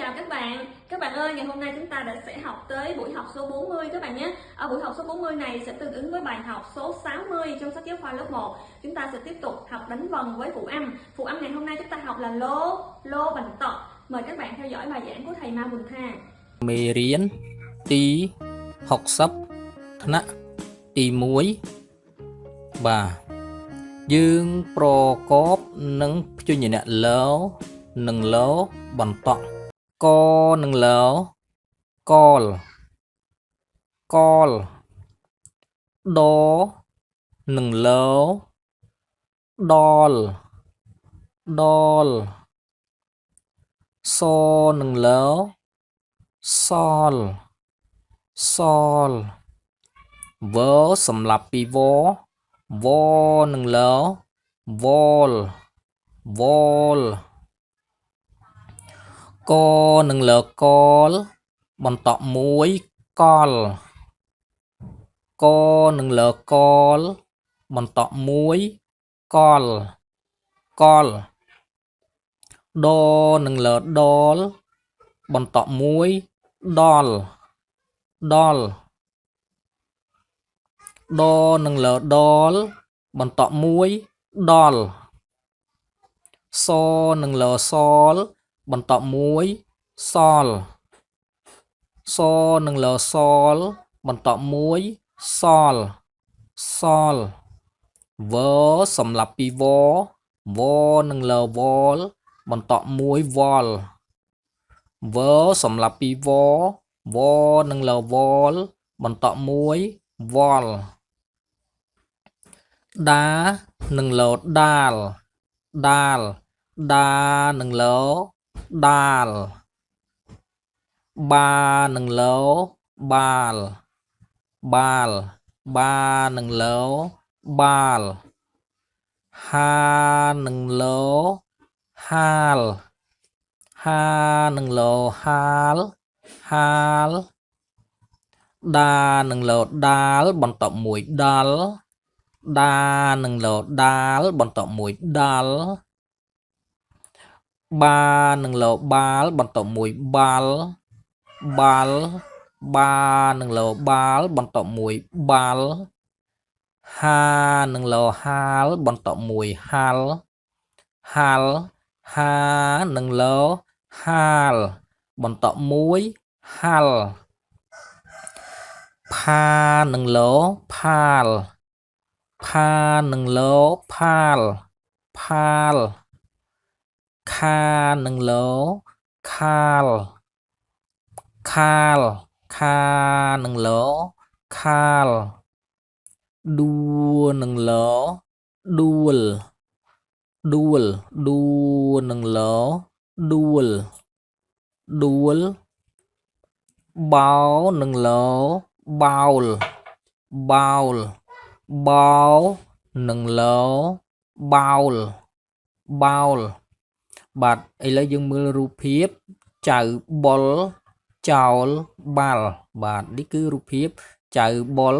Chào các bạn. Các bạn ơi, ngày hôm nay chúng ta đã sẽ học tới buổi học số 40 các bạn nhé. Ở buổi học số 40 này sẽ tương ứng với bài học số 60 trong sách giáo khoa lớp 1. Chúng ta sẽ tiếp tục học đánh vần với phụ âm. Phụ âm ngày hôm nay chúng ta học là lô, lô bằng tọ. Mời các bạn theo dõi bài giảng của thầy Ma Bùn Tha. មេរៀនទី60ថ្នាក់ទី1បាទយើងប្រកបនឹងព្យញ្ជនៈលនិងលបន្តក់កនិងលកលកលដនិងលដលដលសនិងល សលសលវសម្រាប់ពីវវនិងលវលវលកនិងលកលបន្តក់មួយកលកនិងលកលបន្តក់មួយកលកលដនិងលដល បន្តក់មួយដល់ដល់ដនិងលដលបន្តក់មួយដល់សនិងលសលបន្តក់មួយសលសនិងលសលបន្តក់មួយសលសលវសម្រាប់ពីវវនិងលវលបន្តក់មួយវល វសម្រាប់ពីវវនិងលវលបន្តក់មួយវលដានិងលដាលដាលដានិងលដាលបានិងលបាលបាលបានិងលបាលហានិងលហាល ហានិងលហាលហាលដានិងលដាលបន្តមួយដាល់ដានិងលដាលបន្តមួយដាល់បានិងលបាលបន្តមួយបាល់បាល់បានិងលបាលបន្តមួយបាល់ហានិងលហាលបន្តមួយហាល់ហាល់ហានិងលហាលបន្តក់មួយហាល់ផានិងលផាលផានិងលផាលផាលខានិងលខាលខាលខានិងលខាលដួនិងលដួលដួលដួនិងលដួលដួលបោនិងលបោលបោលបោនិងលបោលបោលបាទឥឡូវយើងមើលរូបភាពចៅបុលចោលបាល់បាទនេះគឺរូបភាពចៅបុល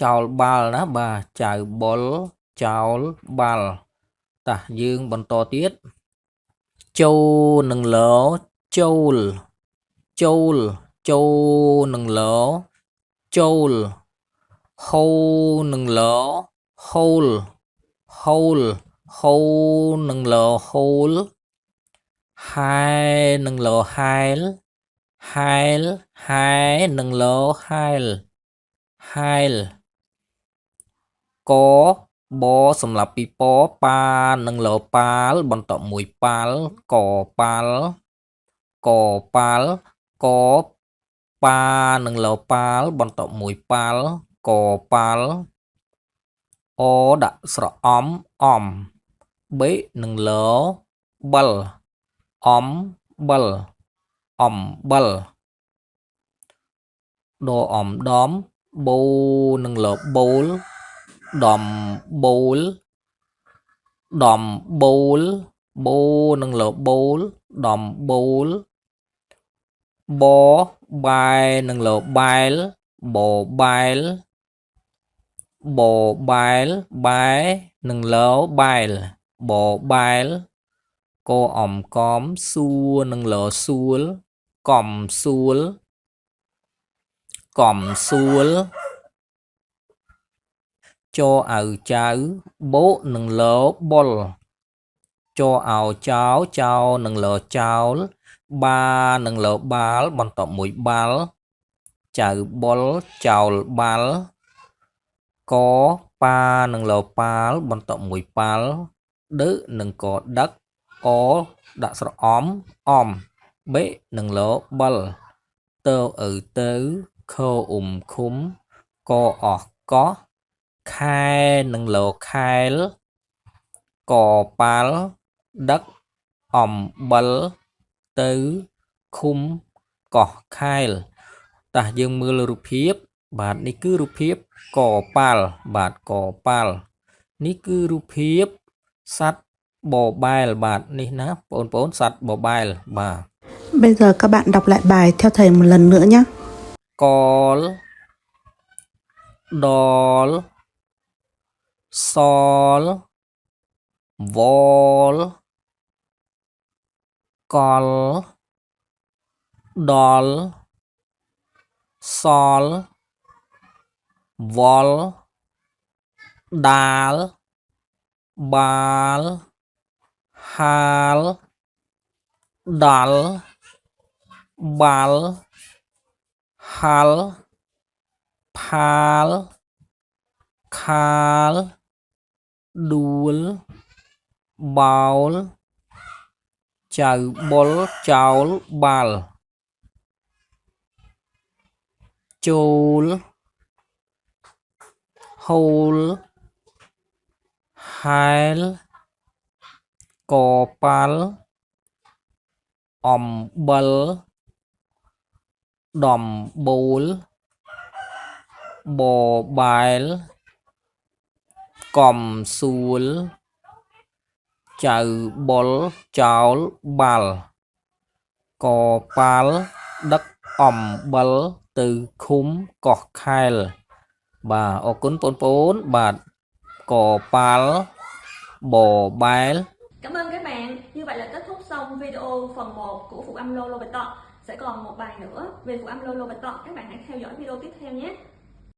ចោលបាល់ណាបាទចៅបុលចោលបាល់តោះយើងបន្តទៀតចូលនឹងលចូលចូលចូលនឹងលចូលហូនឹងលហូលហូលហូនឹងលហូលហែនឹងលហែលហែលហែនឹងលហែលហែលកបសម្រាប់ពីពប៉ានឹងលប៉ាលបន្តមួយប៉ាល់កប៉ាល់កប៉ាល់កប៉ានឹងលប៉ាលបន្តមួយប៉ាល់កប៉ាល់អដាក់ស្រអំអំបេនឹងលបិលអំបិលអំបិលដអំដំបូនឹងលបូលដំបូលដំបូលបូនឹងលបូលដំបូលបបែនឹងលបែលបបែលបបែលបែនឹងលបែលបបែលកអំកំសួរនឹងលសួល កំសួលកំសួលចអៅចៅបូកនឹងលបុលចអោចោចោនឹងលចោលបានឹងលបាល់បន្ទាប់មួយបាល់ចៅបុលចោលបាល់កប៉ានឹងលប៉ាល់បន្ទាប់មួយប៉ាល់ដឺនឹងកដឹកអដាក់ស្រអំអំបេនឹងលបលតើឪទៅខអ៊ុំឃុំកអស់កោះខែនឹងលខែលកប៉ាល់ដឹកអំបិលទៅឃុំកោះខែលតោះយើងមើលរូបភាពបាទនេះគឺរូបភាពកប៉ាល់បាទកប៉ាល់នេះគឺរូបភាពសត្វបបែលបាទនេះណាបងប្អូនសត្វបបែលបាទ Bây giờ các bạn đọc lại bài theo thầy một lần nữa nhé. កលដលសលវលកលដលសលវលដាលបាលហាលដលបាល់ហាល់ផាលខាលដួលបោលចៅបុលចោលបាល់ចូលហូលហែលកប៉ាល់អំបិលដំបូលបបែលកំសួលចៅបុលចោលបាល់កប៉ាល់ដឹកអំបិលទៅឃុំកោះខែលបាទអរគុណបងប្អូនបាទកប៉ាល់បបែល Cảm ơn các bạn. Như vậy là kết thúc xong video phần 1 của phụ âm lô lô bạch tọ. Sẽ còn một bài nữa về phụ âm lô lô bạch tọ. Các bạn hãy theo dõi video tiếp theo nhé.